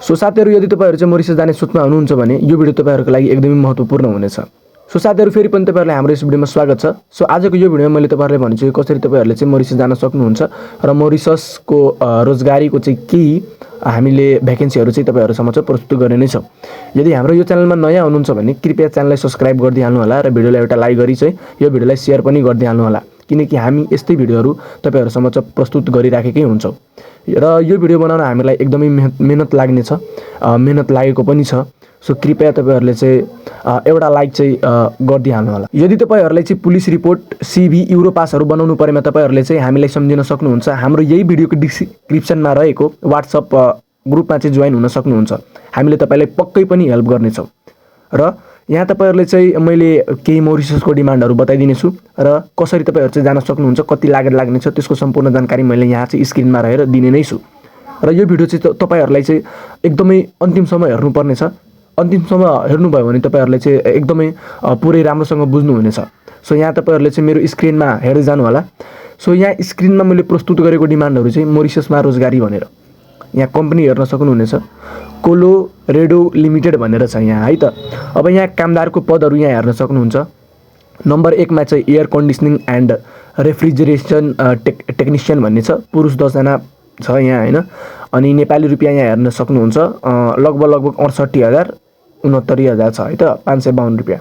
So साथीहरू, यदि तपाईँहरू चाहिँ मरिसस जाने सोचमा हुनुहुन्छ भने यो भिडियो तपाईँहरूको लागि एकदमै महत्त्वपूर्ण हुनेछ। सो साथीहरू, फेरि पनि तपाईँहरूलाई हाम्रो यस भिडियोमा स्वागत छ। सो आजको यो भिडियोमा मैले तपाईँहरूलाई भन्छु कसरी तपाईँहरूले चाहिँ मरिसस जान सक्नुहुन्छ र मरिससको रोजगारीको चाहिँ केही हामीले भ्याकेन्सीहरू चाहिँ तपाईँहरू समक्ष प्रस्तुत गर्ने नै छौँ। यदि हाम्रो यो च्यानलमा नयाँ हुनुहुन्छ भने कृपया च्यानललाई सब्सक्राइब गरिदिहाल्नु होला र भिडियोलाई एउटा लाइक गरी चाहिँ यो भिडियोलाई सेयर पनि गरिदिहाल्नु होला, किनकि हामी यस्तै भिडियोहरू तपाईँहरू समक्ष प्रस्तुत गरिराखेकै हुन्छौँ र यो भिडियो बनाउन हामीलाई एकदमै मेहनत लाग्नेछ, मेहनत लागेको पनि छ। सो कृपया तपाईँहरूले चाहिँ एउटा लाइक चाहिँ गरिदिहाल्नु होला। यदि तपाईँहरूलाई चाहिँ पुलिस रिपोर्ट, सिभी, युरोपासहरू बनाउनु परेमा तपाईँहरूले चाहिँ हामीलाई सम्झिन सक्नुहुन्छ। हाम्रो यही भिडियोको डिस्क्रिप्सनमा रहेको व्हाट्सएप ग्रुपमा चाहिँ जोइन हुन सक्नुहुन्छ। हामीले तपाईँलाई पक्कै पनि हेल्प गर्नेछौँ र यहाँ तपाईँहरूले चाहिँ मैले केही मरिससको डिमान्डहरू बताइदिनेछु र कसरी तपाईँहरू चाहिँ जान सक्नुहुन्छ, कति लागत लाग्नेछ त्यसको सम्पूर्ण जानकारी मैले यहाँ चाहिँ स्क्रिनमा रहेर दिने नै छु। र यो भिडियो चाहिँ तपाईँहरूलाई चाहिँ एकदमै अन्तिमसम्म हेर्नुपर्नेछ। अन्तिमसम्म हेर्नुभयो भने तपाईँहरूले चाहिँ एकदमै पुरै राम्रोसँग बुझ्नुहुनेछ। सो यहाँ तपाईँहरूले चाहिँ मेरो स्क्रिनमा हेर्दै जानु होला। सो यहाँ स्क्रिनमा मैले प्रस्तुत गरेको डिमान्डहरू चाहिँ मरिससमा रोजगारी भनेर यहाँ कम्पनी हेर्न सक्नुहुनेछ। कोलोरेडो लिमिटेड भनेर छ यहाँ है त। अब यहाँ कामदारको पदहरू यहाँ हेर्न सक्नुहुन्छ। नम्बर 1 मा चाहिँ air conditioning and refrigeration technician भन्ने छ। पुरुष 10 जना छ यहाँ होइन। अनि नेपाली रुपियाँ यहाँ हेर्न सक्नुहुन्छ। लगभग 68,000 69,000 छ है त, 552 रुपियाँ।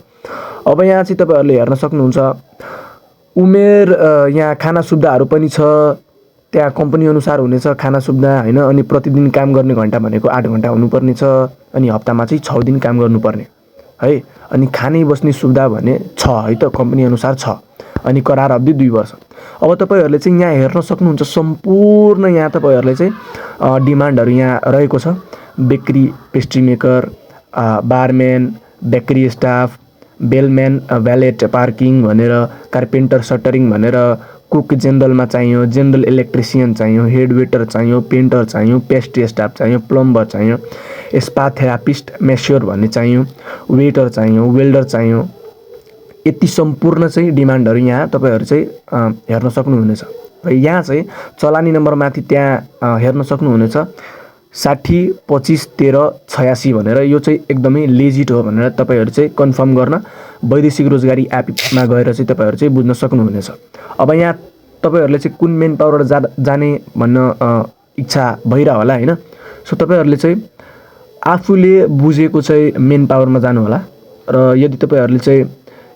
अब यहाँ चाहिँ तपाईँहरूले हेर्न सक्नुहुन्छ उमेर, यहाँ खाना सुविधाहरू पनि छ। त्यहाँ कम्पनी अनुसार हुनेछ खाना सुविधा होइन। अनि प्रतिदिन काम गर्ने घन्टा भनेको 8 घन्टा हुनुपर्ने छ। अनि हप्तामा चाहिँ 6 दिन काम गर्नुपर्ने है। अनि खाने बस्ने सुविधा भने छ है त, कम्पनी अनुसार छ। अनि करार अवधि 2 वर्ष। अब तपाईँहरूले चाहिँ यहाँ हेर्न सक्नुहुन्छ सम्पूर्ण यहाँ तपाईँहरूले चाहिँ डिमान्डहरू यहाँ रहेको छ। Bakery, pastry maker, barman, bakery staff, bellman, valet parking भनेर, कार्पेन्टर सटरिङ भनेर, कुक जेनरलमा चाहियो, जेनरल इलेक्ट्रिसियन चाहियो, हेड वेटर चाहियो, पेन्टर चाहियो, पेस्ट्री स्टाफ चाहियो, प्लम्बर चाहियो, स्पा थेरापिस्ट, मेस्योर भन्ने चाहियो, वेटर चाहियो, वेल्डर चाहियो। यति सम्पूर्ण चाहिँ डिमान्डहरू यहाँ तपाईँहरू चाहिँ हेर्न सक्नुहुनेछ। र यहाँ चाहिँ चलानी नम्बर माथि त्यहाँ हेर्न सक्नुहुनेछ 60 25 13 86 भनेर। यो चाहिँ एकदमै लेजिट हो भनेर तपाईँहरू चाहिँ कन्फर्म गर्न वैदेशिक रोजगारी एपमा गएर चाहिँ तपाईँहरू चाहिँ बुझ्न सक्नुहुनेछ। अब यहाँ तपाईँहरूले चाहिँ कुन मेन पावरबाट जाने भन्न इच्छा भइरह होला होइन। सो तपाईँहरूले चाहिँ आफूले बुझेको चाहिँ मेन पावरमा जानु होला। र यदि तपाईँहरूले चाहिँ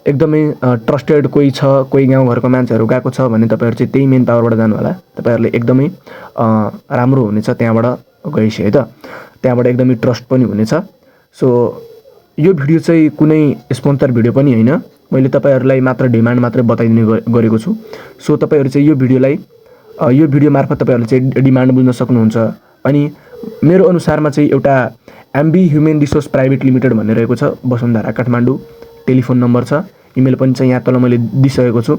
एकदमै ट्रस्टेड कोही छ, कोही गाउँघरको मान्छेहरू गएको छ भने तपाईँहरू चाहिँ त्यही मेन पावरबाट जानु होला। तपाईँहरूले एकदमै राम्रो हुनेछ त्यहाँबाट गएपछि है त। त्यहाँबाट एकदमै ट्रस्ट पनि हुनेछ। सो यो भिडियो चाहिँ कुनै स्पोन्सर भिडियो पनि होइन, मैले तपाईँहरूलाई मात्र डिमान्ड मात्रै बताइदिने गरेको छु। सो तपाईँहरू चाहिँ यो भिडियो मार्फत तपाईँहरूले चाहिँ डिमान्ड बुझ्न सक्नुहुन्छ। अनि मेरो अनुसारमा चाहिँ एउटा MB human resource private limited भन्ने रहेको छ, वसुन्धरा काठमाडौँ। टेलिफोन नम्बर छ, इमेल पनि चाहिँ यहाँ तल मैले दिइसकेको छु।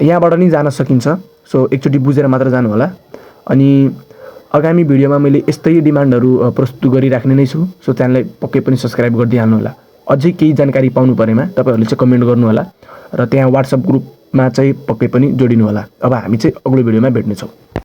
यहाँबाट नि जान सकिन्छ। सो एकचोटि बुझेर मात्र जानु होला। अनि आगामी भिडियोमा मैले यस्तै डिमान्डहरू प्रस्तुत गरिराख्ने नै छु। सो च्यानललाई पक्कै पनि सब्सक्राइब गरिदिहाल्नु होला। अझै केही जानकारी पाउनु परेमा तपाईँहरूले चाहिँ कमेन्ट गर्नु होला र त्यहाँ व्हाट्सएप ग्रुपमा चाहिँ पक्कै पनि जोडिनु होला। अब हामी चाहिँ अग्लो भिडियोमा भेट्नेछौँ।